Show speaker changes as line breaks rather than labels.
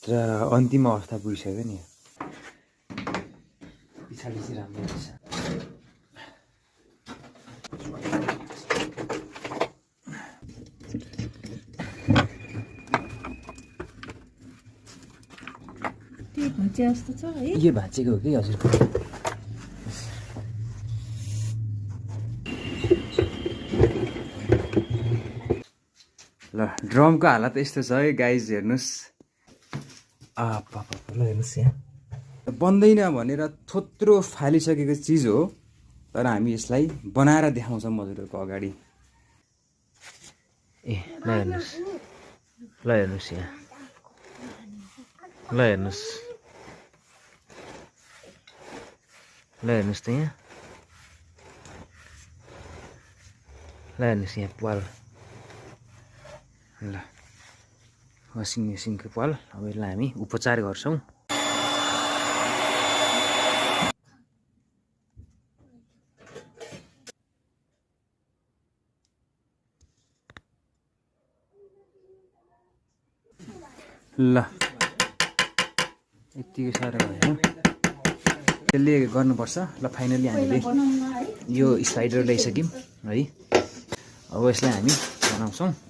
र अन्तिम अवस्था पुगिसक्यो नि पछाडि चाहिँ राम्रो रहेछ यो भाँचेको हो कि हजुर ल ड्रमको हालत यस्तो छ है गाइज हेर्नुहोस् ल हेर्नुहोस् यहाँ बन्दैन भनेर थोत्रो फालिसकेको चिज हो तर हामी यसलाई बनाएर देखाउँछौँ मजुरहरूको अगाडि ए ल हेर्नुहोस् यहाँ ल हेर्नुहोस् त यहाँ ल हेर्नुहोस् यहाँ पाल ल वासिङ मेसिनको पाल अब यसलाई हामी उपचार गर्छौँ ल यतिको साह्रो भयो त्यसले गर्नुपर्छ ल फाइनली हामीले यो स्लाइडर ल्याइसक्यौँ है अब यसलाई हामी बनाउँछौँ